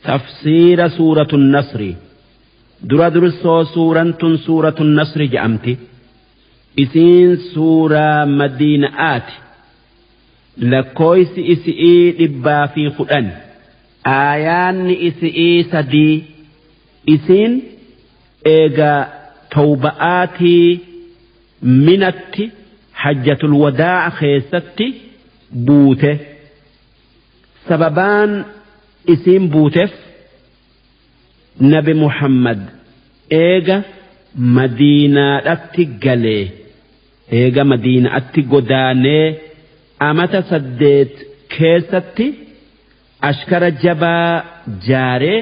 Tafsiira Suuratu Nasri. Dura dursoo suuraan tun Suuratu Nasri jedhamti. Isiin suuraa Madiina'aati. Lakkooysi isi'ii 110. Aayaanni isi'ii 3. Isiin eega tawba'aatii minatti hajjatul wadaa keessatti buute. Sababaan isiin buuteef Nabi Muhammad eega Madiinaadhatti galee eega Madiinaatti godaanee amata 8 keessatti ashkara jabaa jaaree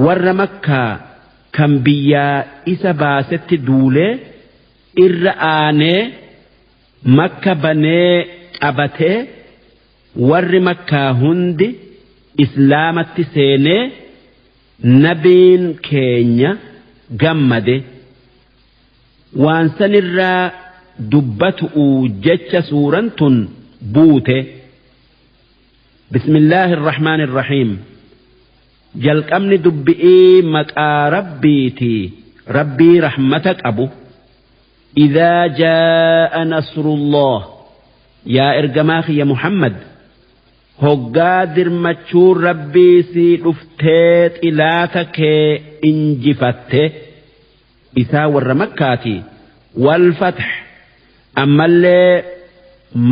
warra Makkaa kan biyyaa isa baasetti duulee irra aanee Makka banee qabatee warri Makkaa hundi Islaamatti seenee nabiin keenya gammade. Waan sanirraa dubbatu'u jecha suuraan tun buute. Bismillaahi irrahmaani irrahiim. Jalqabni dubbi'ii maqaa Rabbiiti, Rabbii rahmata qabu. Idaa jaa'a nasrullah, yaa ergamaa kiyya Muhammad, hoggaa dirmachuun Rabbii sii dhuftee xilaata kee injifatte, isaa warra Makkaati. Wal fath, ammallee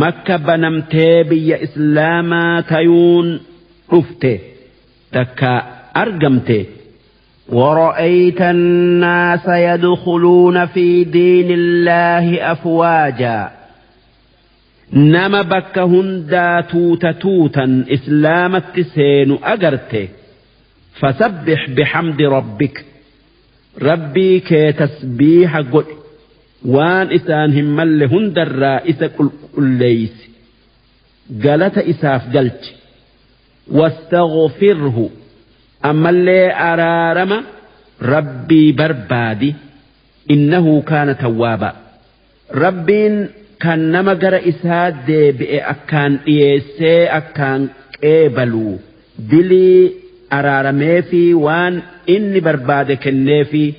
Makka banamtee biyya Islaamaa tayuun dhufte takka argamte. ورأيت الناس يدخلون في دين الله أفواجا، نما بك هندا توتا توتا إسلامت سين أجرت. فسبح بحمد ربك، ربي كي تسبيح قل وان إسان همال هند الرائس قل ليس قالت إساف قلت. واستغفره، أما اللي أرارم ربي بربادي، إنه كان توابا. ربين كان نما جرى إساد بأكان إيسي أكان قبلو دلي أرارمي في وان إني بربادي كنفي.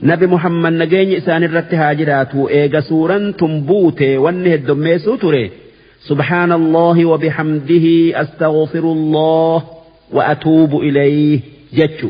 نبي محمد نجيني إسان الرت هاجراتو إيغا سورا تنبوتي وانه الدميسو تري. سبحان الله وبحمده أستغفر الله وأتوب إليه جتشو.